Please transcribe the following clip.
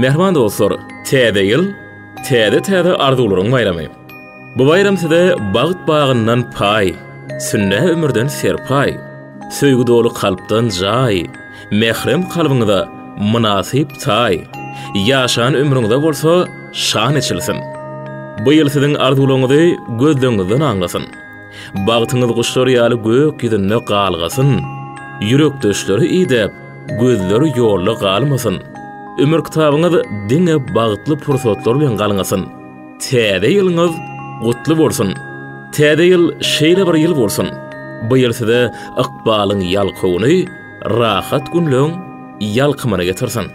Mähriban dostlar, Täze ýyl täze-täze arzuwlaryň baýramy. Bu baýram size bagt bagyndan paý, sünnä ömürden serpaý, söýgi doly kalpdan jaý, mährem kalbyňyza mynasyp taý, ýaşan ömrüňize bolsa şan eçilsin. Bu ýyl siziň arzuwlaryňyzy gözlegiňizden aňlasyn. Bagtyňyz guşlar ýaly gök ýüzünde galgasyn, Ýürekdeşleri idäp, gözleri ýolda galmasyn. Ömür kitabyňyz diňe bagtly pursatlar bilen galňasyn. Täze ýylyňyz gutly bolsun! Täze ýyl şeýle bir ýyl bolsun! Bu ýyl size ykbalyň ýalkawuny, rahat günleň ýalkymyny getirsin!